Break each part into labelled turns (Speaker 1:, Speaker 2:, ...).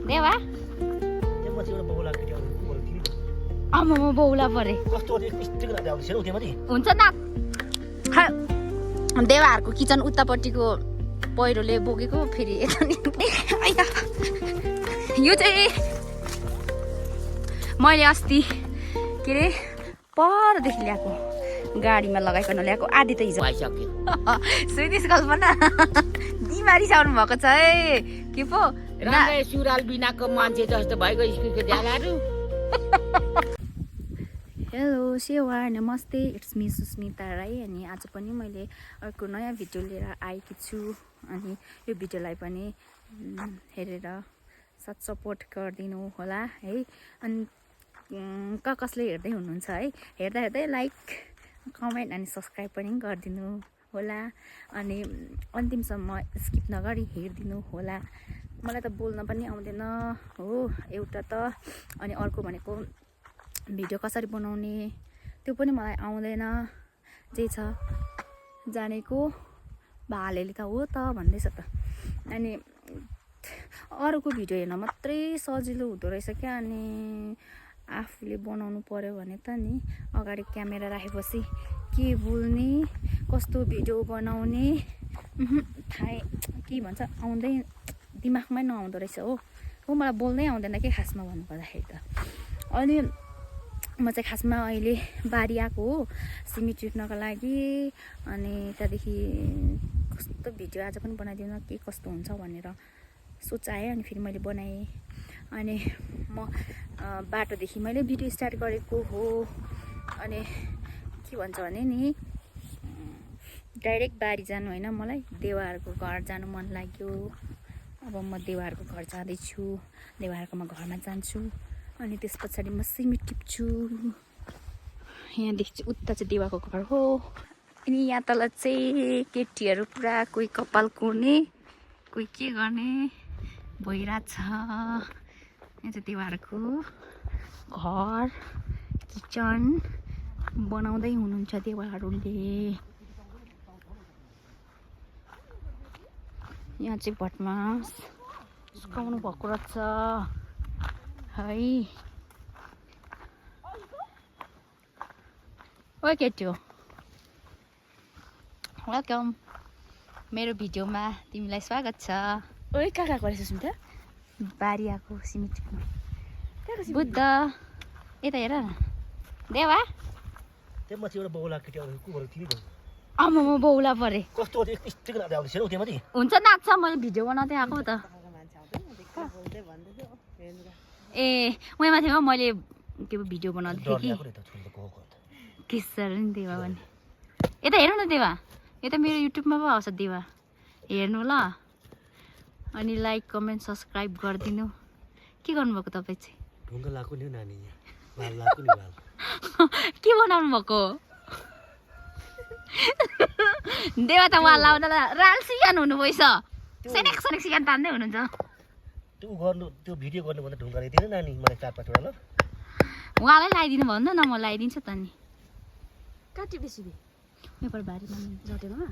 Speaker 1: देवा आमा बौला परे हुन्छ न देवाहरूको किचन उतापट्टिको पहिरोले बोकेको फेरि यो चाहिँ मैले अस्ति के अरे परदेखि ल्याएको गाडीमा लगाइकन ल्याएको आधी त हिजो
Speaker 2: आइसक्यो
Speaker 1: सुनिस् कल्पना बिमारिसाउनु भएको छ है के पो
Speaker 2: राम्रै सुराल बिनाको मान्छे जस्तो भएको स्कुलको जालाहरू
Speaker 1: हेलो सेवा नमस्ते इट्स मी सुस्मिता राई अनि आज पनि मैले अर्को नयाँ भिडियो लिएर आएकी छु अनि यो भिडियोलाई पनि हेरेर साथ सपोर्ट गरिदिनु होला है अनि कसले हेर्दै हुनुहुन्छ है हेर्दा हेर्दै लाइक कमेन्ट अनि सब्सक्राइब पनि गरिदिनु होला अनि अन्तिमसम्म स्किप नगरी हेरिदिनु होला मलाई त बोल्न पनि आउँदैन हो एउटा त अनि अर्को भनेको भिडियो कसरी बनाउने त्यो पनि मलाई आउँदैन जे छ जानेको भालेले त हो त भन्दैछ त अनि अरूको भिडियो हेर्न मात्रै सजिलो हुँदो रहेछ क्या अनि आफूले बनाउनु पर्यो भने त नि अगाडि क्यामेरा राखेपछि के बोल्ने कस्तो भिडियो बनाउने थाहै के भन्छ आउँदै दिमागमै नआउँदो रहेछ हो मलाई बोल्नै आउँदैन के खासमा भन्नुपर्दाखेरि त अनि म चाहिँ खासमा अहिले बारी आएको हो सिमी टिप्नको लागि अनि त्यहाँदेखि कस्तो भिडियो आज पनि बनाइदिउँ के कस्तो हुन्छ भनेर सोचाएँ अनि फेरि मैले बनाएँ अनि म बाटोदेखि मैले भिडियो स्टार्ट गरेको हो अनि के भन्छ भने नि डाइरेक्ट बारी जानु होइन मलाई देवाहरूको घर जानु मन लाग्यो अब म देवाहरूको घर जाँदैछु देवाहरूकोमा घरमा जान्छु अनि त्यस पछाडि म सिमी टिप्छु यहाँदेखि उता चाहिँ देवाको घर हो अनि यहाँ तल चाहिँ केटीहरू पुरा कोही कपाल कोर्ने कोही के गर्ने भइरहेछ यहाँ चाहिँ देवाहरूको घर किचन बनाउँदै हुनुहुन्छ देवाहरूले यहाँ चाहिँ भटमास सुकाउनु भएको रहेछ है ओ केटी हो वेलकम मेरो भिडियोमा तिमीलाई स्वागत छ
Speaker 3: ओइ कहाँ गरेछस् नि त
Speaker 1: बारी आएको सिमिटमा बुद्ध यता हेर न देवा आमा म बौला परे हुन्छ नाच्छ मैले भिडियो बनाउँदै आएको त ए उहाँ माथि मैले के पो भिडियो बनाउँदै थिएँ कि त्यसरी नि देवा भने यता हेर्नु न देवा यता मेरो युट्युबमा पो आउँछ देवा हेर्नु ल अनि लाइक कमेन्ट सब्सक्राइब गरिदिनु के गर्नुभएको तपाईँ चाहिँ के बनाउनु भएको देवा त वाल लाउँदा राल सिकान हुनुभयो सेनेक सेनेक सिकान तान्दै हुनुहुन्छ
Speaker 2: त्यो भिडियो गर्नु भन्दा ढुङ्गा ल्याइदिनु नानी मलाई 4-5 वटा ल
Speaker 1: उहाँलाई लगाइदिनु भन्नु न म लगाइदिन्छु त नि
Speaker 3: काटी बेसी
Speaker 1: नेपाल बारीमा
Speaker 3: जटेकोमा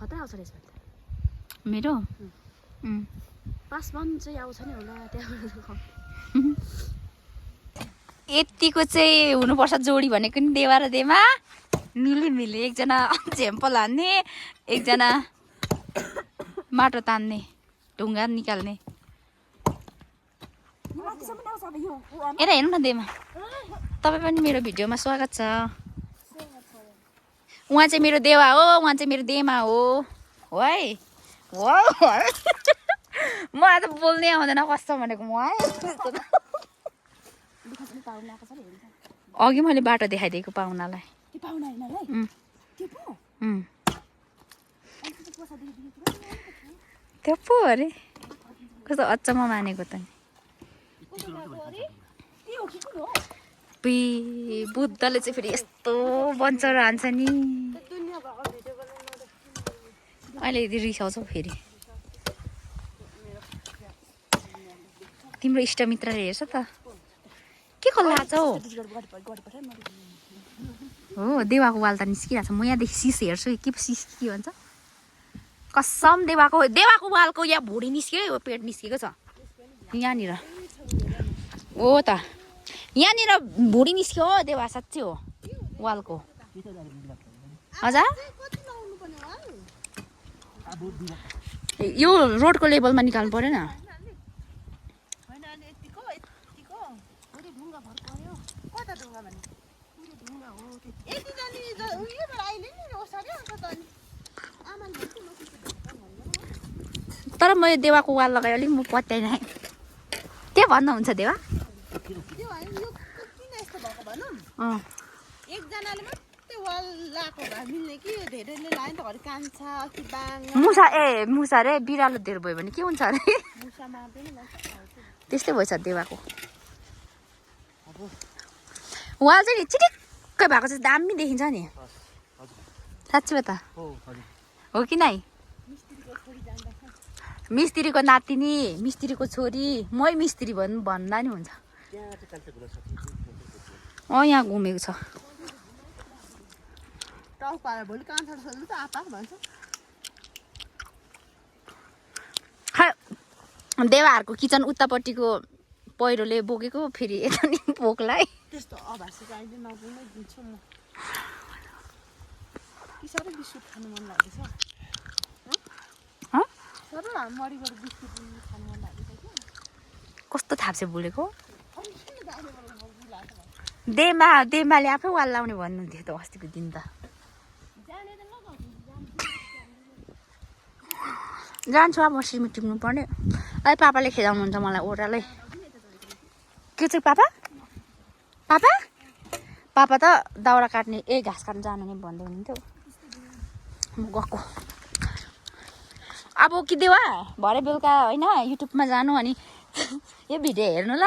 Speaker 3: खतरा आउँछ रहेछ
Speaker 1: मेरो
Speaker 3: पासवान चाहिँ आउँछ नि होला त्यहाँ
Speaker 1: यतिको चाहिँ हुनुपर्छ जोडी भनेको नि देवा र देवा मिली एकजना झेम्पल हान्ने एकजना माटो तान्ने ढुङ्गा निकाल्ने यता हेर्नु न देमा तपाईँ पनि मेरो भिडियोमा स्वागत छ उहाँ चाहिँ मेरो देवा हो उहाँ चाहिँ मेरो देमा हो है मलाई त बोल्नै आउँदैन कस्तो भनेको म है अघि मैले बाटो देखाइदिएको पाहुनालाई त्यो पो अरे कस्तो अचम्म मानेको त नि बुद्धले चाहिँ फेरि यस्तो बन्चर हान्छ नि अहिले रिसाउँछ फेरि तिम्रो इष्टमित्रले हेर्छ त के को लाग्छ हो देवाको वाल त निस्किरहेको छ म यहाँदेखि सिस हेर्छु के सिस के भन्छ कसम देवाको वालको यहाँ भुँडी निस्क्यो पेट निस्केको छ यहाँनिर हो त यहाँनिर भुँडी निस्क्यो हो देवा साँच्चै हो वालको हजुर यो रोडको लेभलमा निकाल्नु परेन तर म यो देवाको वाल लगाएँ अलिक म पत्याइन के भन्नुहुन्छ देवा
Speaker 4: एकजनाले मात्रै वाल लाएको भए मिल्ने कि धेरैले लायो नि त घरि कान्छा कि बाङ
Speaker 1: मुसा मुसा रे बिरालो धेर भयो भने के हुन्छ अरे
Speaker 4: मुसा मार्दैन
Speaker 1: त्यस्तै भएछ देवाको वाल चाहिँ नि चिटिक्कै भएको चाहिँ दामी देखिन्छ नि साँच्ची हो त हो कि नै मिस्त्रीको नातिनी मिस्त्रीको छोरी मै मिस्त्री भन्दा नि हुन्छ यहाँ घुमेको छ
Speaker 4: टाउको पारेर भोलि कान्छा सोध्नु त आपा भन्छ
Speaker 1: देवाहरूको किचन उतापट्टिको पहिरोले बोकेको फेरि यता नि बोक्लाई
Speaker 4: त्यस्तो अभासी चाहिँ अहिले नबोल्नै दिन्छु म कि साह्रै बिस्कुट खानु मन लाग्दैछ साह्रै मरिबाट बिस्कुट खानु मन लाग्दैछ कि
Speaker 1: कस्तो थाप्से बोलेको देमाले आफै वाल लाउने भन्नुहुन्थ्यो त अस्तिको दिन त जान्छु अब सिमी टिप्नु पर्ने अहिले पापाले खेदाउनुहुन्छ मलाई ओह्रालै के चाहिँ पापा पापा पापा त दाउरा काट्ने घाँस काट्नु जानु नि भन्दै हुनुहुन्थ्यो म गएको अब कि देवा भरे बेलुका होइन युट्युबमा जानु अनि यो भिडियो हेर्नु ल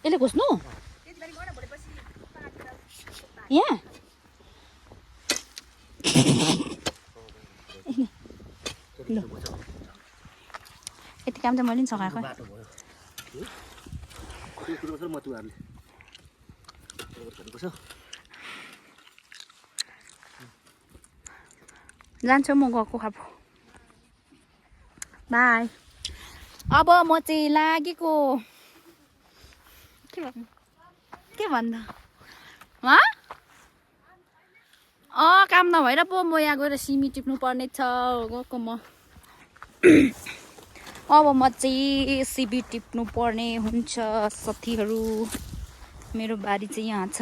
Speaker 1: यसले खोज्नु यहाँ यति काम त मैले नि सघाएको जान्छु म गएको खाब बाई अब म चाहिँ लागेको के भन्नु काम नभएर पो म यहाँ गएर सिमी टिप्नु पर्ने छ गएको म अब म चाहिँ सिमी टिप्नु पर्ने हुन्छ साथीहरू मेरो बारी चाहिँ यहाँ छ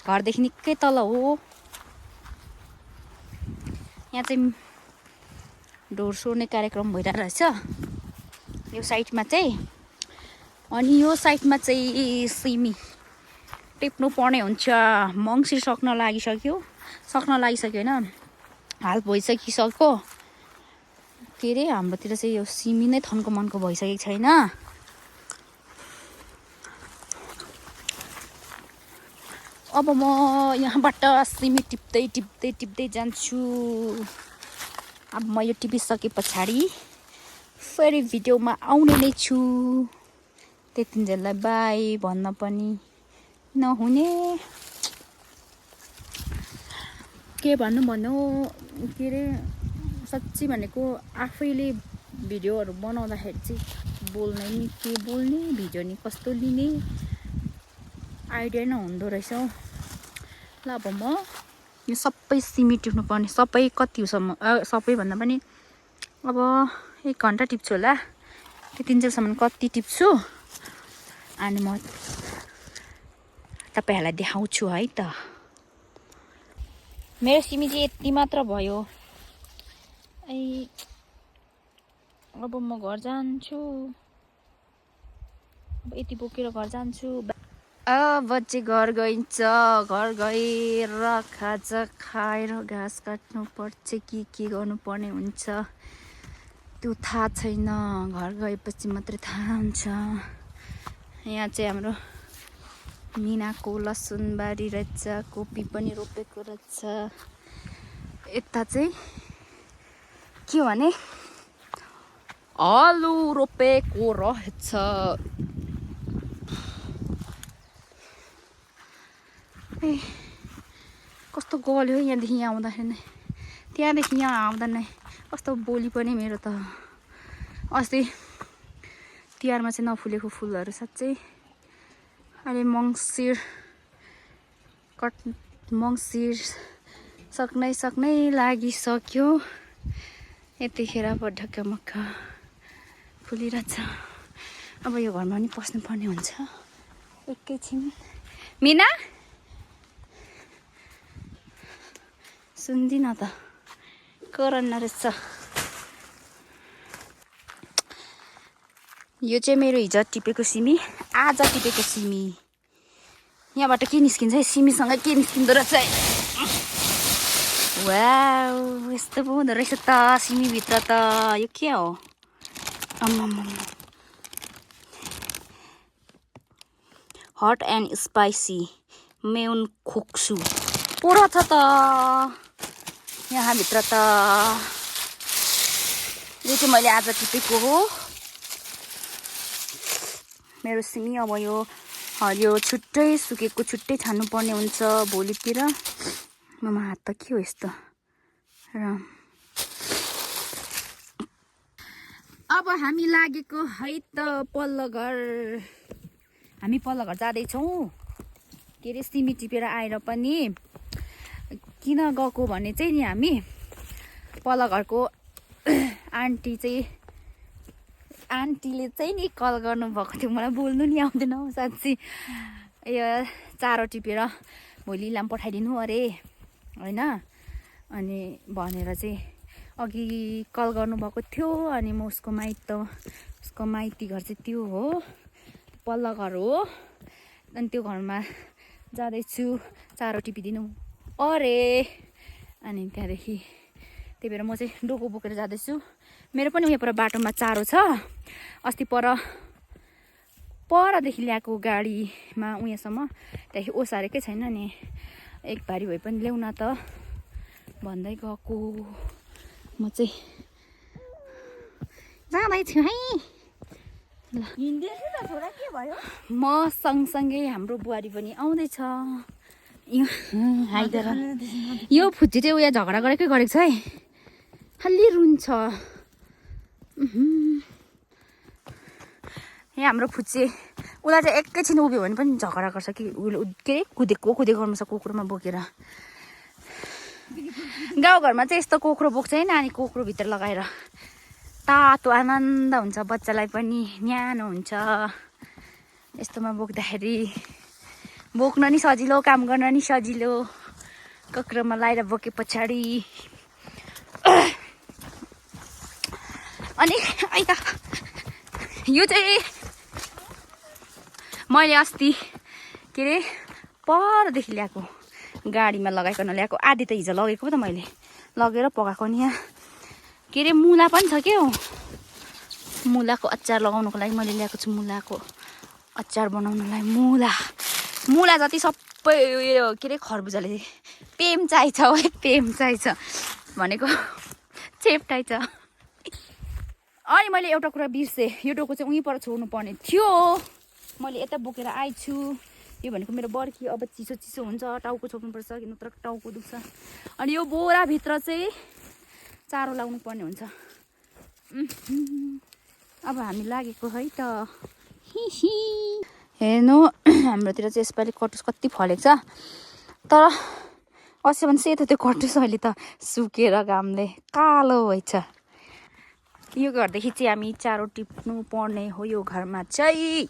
Speaker 1: घरदेखि निकै तल हो यहाँ चाहिँ ढोर सोर्ने कार्यक्रम भइरहेको रहेछ यो साइडमा चाहिँ अनि यो साइडमा चाहिँ सिमी टिप्नु पर्ने हुन्छ मङ्सिर सक्न लागिसक्यो होइन हाल भइसकिसक्यो के अरे हाम्रोतिर चाहिँ यो सिमी नै थन्को मनको भइसकेको छैन अब म यहाँबाट सिमी टिप्दै जान्छु अब म यो टिपिसके पछाडि फेरि भिडियोमा आउने नै छु त्यतिन्जेललाई बाई भन्न पनि नहुने के भन्नु के अरे साँच्ची भनेको आफैले भिडियोहरू बनाउँदाखेरि चाहिँ बोल्ने नि के बोल्ने भिडियो नि कस्तो लिने आइडिया नै हुँदो रहेछ हौ ल अब म यो सबै सिमी टिप्नु पर्ने सबै कति होसम्म सबै भन्दा पनि अब 1 घन्टा टिप्छु होला त्यतिन्जेलसम्म कति टिप्छु अनि म तपाईहरुलाई देखाउँछु है त मेरो सिमी चाहिँ यति मात्र भयो अब म घर जान्छु अब यति बोकेर घर जान्छु अब चाहिँ घर गइन्छ घर गएर खाजा खाएर घाँस काट्नु पर्छ के गर्नु पर्ने हुन्छ त्यो थाहा छैन घर गएपछि मात्रै थाहा हुन्छ यहाँ चाहिँ हाम्रो मिनाको लसुन बारी रहेछ कोपी पनि रोपेको रहेछ यता चाहिँ के भने आलु रोपेको रहेछ ए कस्तो गल्यो यहाँदेखि यहाँ आउँदाखेरि नै त्यहाँदेखि यहाँ आउँदा नै कस्तो बोली पनि मेरो त अस्ति तिहारमा चाहिँ नफुलेको फुलहरू साँच्चै अहिले मङ्सिर सक्नै लागिसक्यो यतिखेर पो ढकमक्क फुलिरहेछ अब यो घरमा पनि पस्नुपर्ने हुन्छ एकैछिन मिना सुन्दिन त कोरोना रहेछ यो चाहिँ मेरो हिजो टिपेको सिमी आज टिपेको सिमी यहाँबाट के निस्किन्छ है सिमीसँग के निस्किँदो रहेछ है वाउ यस्तो पो हुँदो रहेछ त सिमीभित्र त यो के हो हट एन्ड स्पाइसी मेउन खोक्सु पोरो छ त यहाँभित्र त यो चाहिँ मैले आज टिपेको हो मेरो सिमी अब यो हरियो छुट्टै सुकेको छुट्टै छान्नुपर्ने हुन्छ भोलितिर ममा हात त के हो यस्तो र अब हामी लागेको है त पल्लो घर हामी पल्लो घर जाँदैछौँ के अरे सिमी टिपेर आएर पनि किन गएको भने चाहिँ नि हामी पल्लो घरको आन्टीले चाहिँ नि कल गर्नुभएको थियो मलाई बोल्नु नि आउँदैन हौ साँच्ची यो चारो टिपेर भोलि इलाम पठाइदिनु अरे होइन अनि भनेर चाहिँ अघि कल गर्नुभएको थियो अनि म उसको माइती घर चाहिँ त्यो हो पल्लो घर हो अनि त्यो घरमा जाँदैछु चारो टिपिदिनु अरे अनि त्यहाँदेखि त्यही भएर म चाहिँ डोको बोकेर जाँदैछु मेरो पनि उयो पर बाटोमा चारो छ अस्ति परदेखि ल्याएको गाडीमा उयोसम्म त्यहाँदेखि ओसारेकै छैन नि एक भारी भए पनि ल्याउन त भन्दै गएको म चाहिँ जाँदैछु है ल
Speaker 4: हिँड्दैछु त छोरा के भयो
Speaker 1: म सँगसँगै हाम्रो बुहारी पनि आउँदैछ यो फुच्ची चाहिँ उयो झगडा गरेकै गरेको छ है खालि रुन्छ यहाँ हाम्रो फुच्चे उसलाई चाहिँ एकैछिन उभियो भने पनि झगडा गर्छ कि उसले के अरे कुदेको गर्नुपर्छ कुकुरमा बोकेर गाउँघरमा चाहिँ यस्तो कोक्रो बोक्छ है नानी कोक्रोभित्र लगाएर तातो आनन्द हुन्छ बच्चालाई पनि न्यानो हुन्छ यस्तोमा बोक्दाखेरि बोक्न नि सजिलो काम गर्न नि सजिलो कोक्रोमा लगाएर बोके पछाडि अनि त यो चाहिँ मैले अस्ति के अरे परदेखि ल्याएको गाडीमा लगाइकन ल्याएको आधी त हिजो लगेको पो त मैले लगेर पकाएको नि यहाँ के अरे मुला पनि छ क्या हो मुलाको अचार लगाउनुको लागि मैले ल्याएको छु मुलाको अचार बनाउनुलाई मुला जति सबै उयो के अरे खरबुजाले पेम चाहिन्छ है पेम चाहिछ भनेको चेप्टाइ छ अनि मैले एउटा कुरा बिर्सेँ यो डोको चाहिँ उहीँ पर छोड्नु पर्ने थियो मैले यता बोकेर आइछु यो भनेको मेरो बर्खी अब चिसो हुन्छ टाउको छोप्नुपर्छ नत्र टाउको दुख्छ अनि यो बोराभित्र चाहिँ चारो लाउनु पर्ने हुन्छ अब हामी लागेको है त हेर्नु हाम्रोतिर चाहिँ यसपालि कटुस कति फलेको छ तर अस्ति भने सेतो त्यो कटुस अहिले त सुकेर घामले कालो भएछ यो घरदेखि चाहिँ हामी चारो टिप्नु पर्ने हो यो घरमा चाहिँ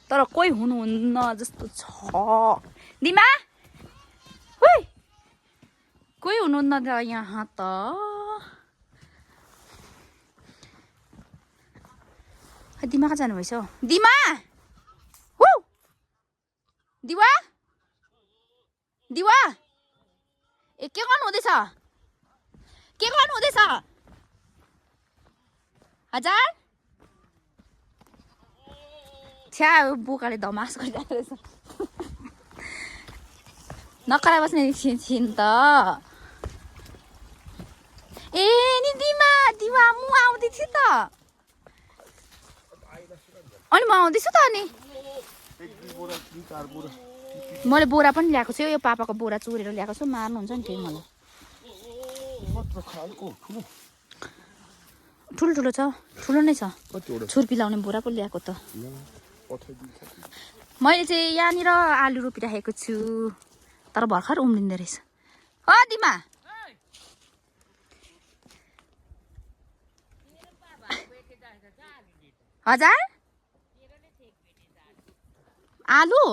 Speaker 1: तर कोही हुनुहुन्न जस्तो छ दिमा कोही हुनुहुन्न त यहाँ त दिमा कहाँ जानुभएछ हौ दिमा दिवा दिवा ए के गर्नु हुँदैछ हजार छ्या बोकाले धमास गरिरहेको रहेछ नकरा बस्ने छिन् त ए नि दिवा म आउँदै थिएँ त अनि म आउँदैछु त अनि मैले बोरा पनि ल्याएको छु यो पापाको बोरा चोरेर ल्याएको छु मार्नुहुन्छ नि फेरि मलाई ठुलो छ ठुलो नै छ छुर्पी लाउने बोरा पो ल्याएको त मैले चाहिँ यहाँनिर आलु रोपिराखेको छु तर भर्खर उम्रिँदो रहेछ हो दिमा हजार आलु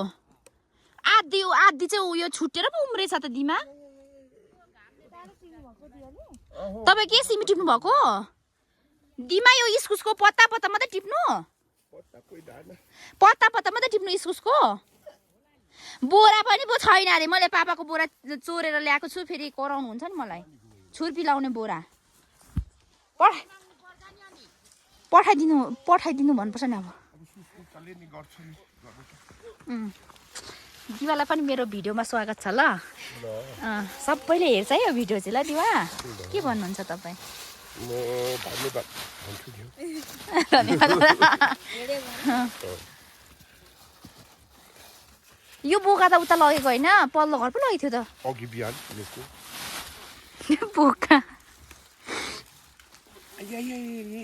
Speaker 1: आधी चाहिँ उयो छुटेर पो उम्रेछ त दिमा तपाईँ के सिमी टिप्नु भएको दिमा यो इस्कुसको पत्ता मात्रै टिप्नु पत्ता मात्रै टिप्नु इस्कुसको बोरा पनि पो छैन अरे मैले पापाको बोरा चोरेर ल्याएको छु फेरि कराउनु हुन्छ नि मलाई छुर्पी लाउने बोरा पठाइदिनु भन्नुपर्छ नि अब दिवालाई पनि मेरो भिडियोमा स्वागत छ ल सबैले हेर्छ है यो भिडियो चाहिँ ल दिवा के भन्नुहुन्छ तपाईँ यो बोका त उता लगेको होइन पल्लो घर पो लगेको थियो त
Speaker 5: अघि बिहान
Speaker 1: बोका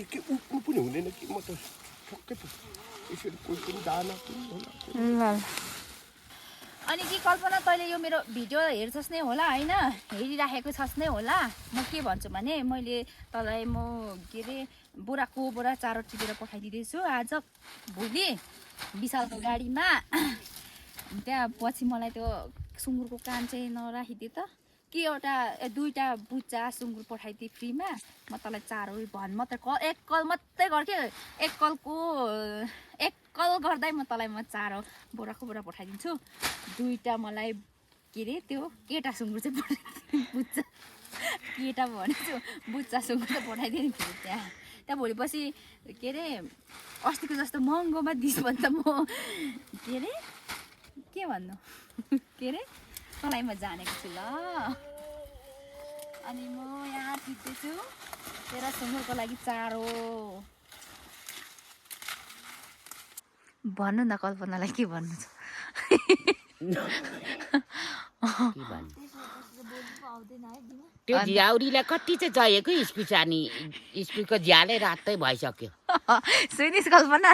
Speaker 5: के उक्नु पनि हुँदैन कि म त ठक्कै यसरी कोही पनि दाना पनि होला
Speaker 1: अनि के कल्पना तैँले यो मेरो भिडियो हेर्छस् नै होला होइन हेरिराखेको छस् नै होला म के भन्छु भने मैले तँलाई म के अरे बोरा चारो टिपेर पठाइदिँदैछु आज भोलि विशालको गाडीमा त्यहाँ पछि मलाई त्यो सुँगुरको कान चाहिँ नराखिदिए त के एउटा दुईवटा बुच्चा सुँगुर पठाइदिए फ्रीमा म तँलाई चारो भन् मात्रै एक कल मात्रै गर्के एक कल गर्दै म तँलाई म चारो बोरा पठाइदिन्छु दुईवटा मलाई के अरे त्यो केटा सुँगुर चाहिँ बुच्चा केटा भनेछु बुच्चा सुँगुर चाहिँ पठाइदियो नि फेरि त्यहाँ भोलिपछि के अरे अस्तिको जस्तो महँगोमा दिस भने त म के अरे के भन्नु के अरे तँलाई म जानेको छु ल अनि म यहाँ टिप्दैछु तेरा सुँगुरको लागि चारो भन्नु न कल्पनालाई के भन्नु छ
Speaker 6: त्यो झ्याउरीलाई कति चाहिँ चाहिएको इस्कुस अनि इस्कुसको झ्यालै रातै भइसक्यो
Speaker 1: सुनिस् कल्पना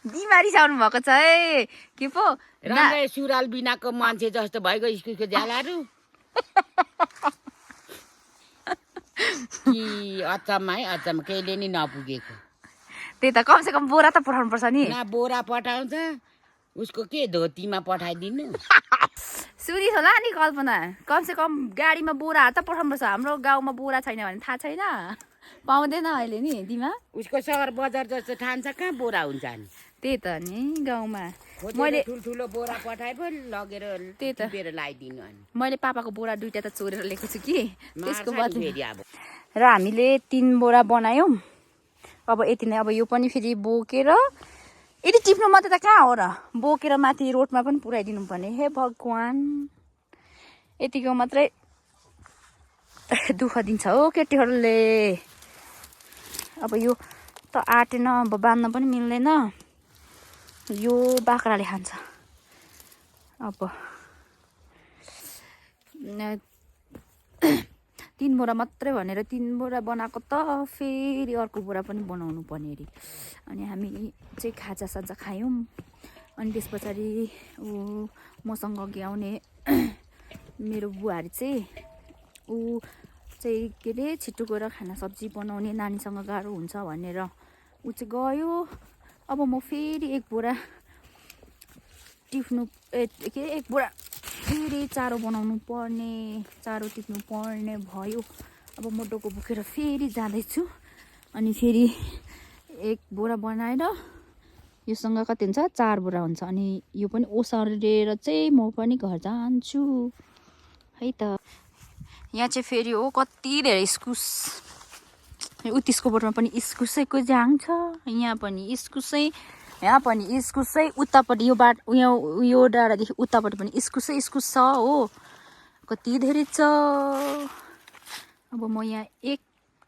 Speaker 1: बिमारिसाउनु भएको छ है के पो
Speaker 6: राम्रै सुराल बिनाको मान्छे जस्तो भएको इस्कुसको झ्यालाहरू कि अचम्म है अचम्म केहीले नि नपुगेको
Speaker 1: त्यही त कमसेकम बोरा त पठाउनु पर्छ नि
Speaker 6: न बोरा पठाउँछ उसको के धोतीमा पठाइदिनु
Speaker 1: सुनिस् होला नि कल्पना कमसेकम गाडीमा बोराहरू त पठाउनुपर्छ हाम्रो गाउँमा बोरा छैन भने थाहा छैन पाउँदैन अहिले नि दिमा
Speaker 6: उसको सहर बजार जस्तो ठान्छ कहाँ बोरा हुन्छ नि
Speaker 1: त्यही त नि गाउँमा
Speaker 6: मैले ठुल्ठुलो बोरा पठाए पो लगेर
Speaker 1: त्यही त
Speaker 6: लगाइदिनु अनि
Speaker 1: मैले पापाको बोरा दुईटा त चोरेर ल्याएको छु कि त्यसको
Speaker 6: बदला अब
Speaker 1: र हामीले 3 बोरा बनायौँ अब यति नै अब यो पनि फेरि बोकेर यदि टिप्नु मात्रै त कहाँ हो र बोकेर माथि रोडमा पनि पुऱ्याइदिनु पर्ने हे भगवान् यतिको मात्रै दुःख दिन्छ हो केटीहरूले अब यो त आँटेन अब बाँध्न पनि मिल्दैन यो बाख्राले खान्छ अब 3 बोरा मात्रै भनेर 3 बोरा बनाएको त फेरि अर्को बोरा पनि बनाउनु पर्ने अरे अनि हामी चाहिँ खाजासाजा खायौँ अनि त्यस पछाडि मसँग अघि आउने मेरो बुवाहरू चाहिँ ऊ चाहिँ के अरे छिटो गएर खाना सब्जी बनाउने नानीसँग गाह्रो हुन्छ भनेर ऊ चाहिँ गयो अब म फेरि एक बोरा टिप्नु के एक बोरा फेरि चारो बनाउनु पर्ने चारो टिप्नु पर्ने भयो अब म डोको बोकेर फेरि जाँदैछु अनि फेरि एक बोरा बनाएर योसँग कति हुन्छ 4 बोरा हुन्छ अनि यो पनि ओसारेर चाहिँ म पनि घर जान्छु है त यहाँ चाहिँ फेरि हो कति धेरै इस्कुस उत्तिसको बोटमा पनि इस्कुसैको जाङ छ यहाँ पनि इस्कुसै उतापट्टि यो बाटो यो डाँडादेखि उतापट्टि पनि इस्कुस छ हो कति धेरै छ अब म यहाँ एक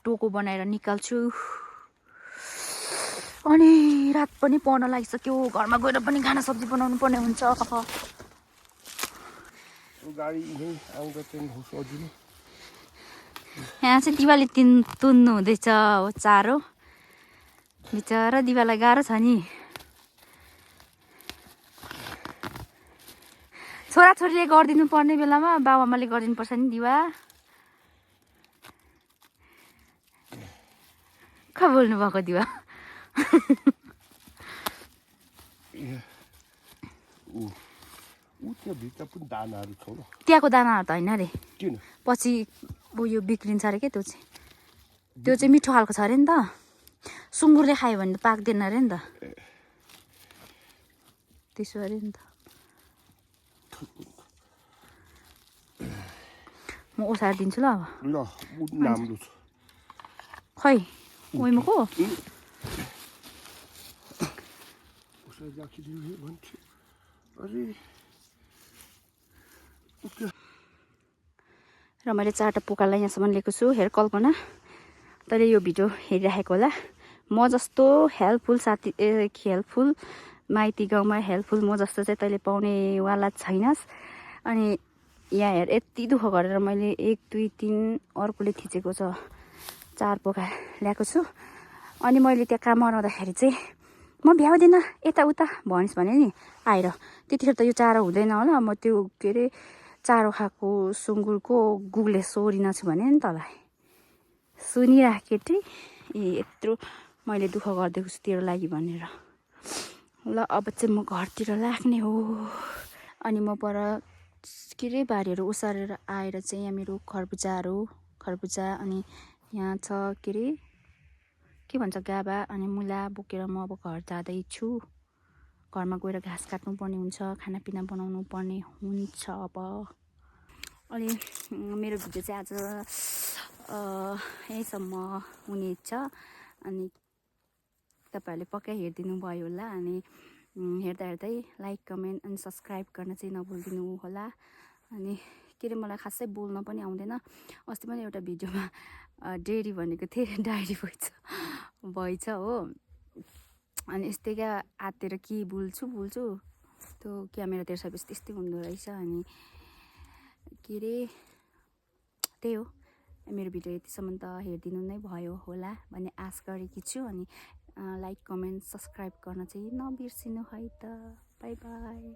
Speaker 1: टोको बनाएर निकाल्छु अनि रात पनि पर्न लागिसक्यो घरमा गएर पनि खाना सब्जी बनाउनु पर्ने हुन्छ
Speaker 5: गाडी यहीँ आउँदा चाहिँ सजिलो।
Speaker 1: यहाँ चाहिँ दिवाली तुन्नु हुँदैछ हो चारो। बिचरा दिवालाई गाह्रो छ नि। छोराछोरीले गरिदिनु पर्ने बेलामा बाबुआमाले गरिदिनु पर्छ नि दिवा। कहाँ बोल्नु भएको दिवा?
Speaker 5: त्यो भित्र पनि दानाहरू छ ल।
Speaker 1: त्यहाँको दानाहरू त होइन अरे,
Speaker 5: किन?
Speaker 1: पछि उयो बिग्रिन्छ अरे क्या त्यो चाहिँ मिठो खालको छ अरे नि त। सुँगुरले खायो भने त पाक्दैन अरे नि त, त्यसो अरे नि त। म ओसार दिन्छु ल अब।
Speaker 5: ल राम्रो छ।
Speaker 1: खै ओइमको
Speaker 5: ओसार राखिदिनु भन्छु। अरे
Speaker 1: र मैले 4टा पोकालाई यहाँसम्म लिएको छु। हेर कल्पना, तैँले यो भिडियो हेरिराखेको होला। म जस्तो हेल्पफुल साथी हेल्पफुल माइती गाउँमा हेल्पफुल म जस्तो चाहिँ तैँले पाउनेवाला छैनस्। अनि यहाँ हेर यति दुःख गरेर मैले 1 2 3 अर्कोले थिचेको छ 4 पोका ल्याएको छु। अनि मैले त्यहाँ काम गराउँदाखेरि चाहिँ म भ्याउँदिनँ यताउता भनिस् भने नि आएर त्यतिखेर त यो चारो हुँदैन होला। म त्यो के अरे चारो खाएको सुँगुरको गुगले सोरिन छु भने नि तँलाई। सुनिराख केटी, यत्रो मैले दुःख गरिदिएको छु तेरो लागि भनेर। ल अब चाहिँ म घरतिर लाग्ने हो। अनि म पर के अरे बारीहरू ओसारेर आएर चाहिँ यहाँ मेरो खरबुजा अनि यहाँ छ के अरे के भन्छ गाबा अनि मुला बोकेर म अब घर जाँदैछु। घरमा गएर घाँस काट्नु पर्ने हुन्छ, खानापिना बनाउनु पर्ने हुन्छ अब। अनि मेरो भिडियो चाहिँ आज यहीँसम्म हुनेछ। अनि तपाईँहरूले पक्कै हेरिदिनु भयो होला। अनि हेर्दा हेर्दै लाइक कमेन्ट अनि सब्सक्राइब गर्न चाहिँ नभुलिदिनु होला। अनि के अरे मलाई खासै बोल्न पनि आउँदैन। अस्ति पनि एउटा भिडियोमा डेरी भनेको थिएँ, डायरी भएछ हो। अनि यस्तै क्या आत्तिएर के बोल्छु त्यो क्यामेरातिर सबै त्यस्तै हुँदो रहेछ। अनि के अरे त्यही हो, मेरो भिडियो यतिसम्म त हेरिदिनु नै भयो होला भन्ने आश गरेकी छु। अनि लाइक कमेन्ट सब्सक्राइब गर्न चाहिँ नबिर्सिनु है त। By by.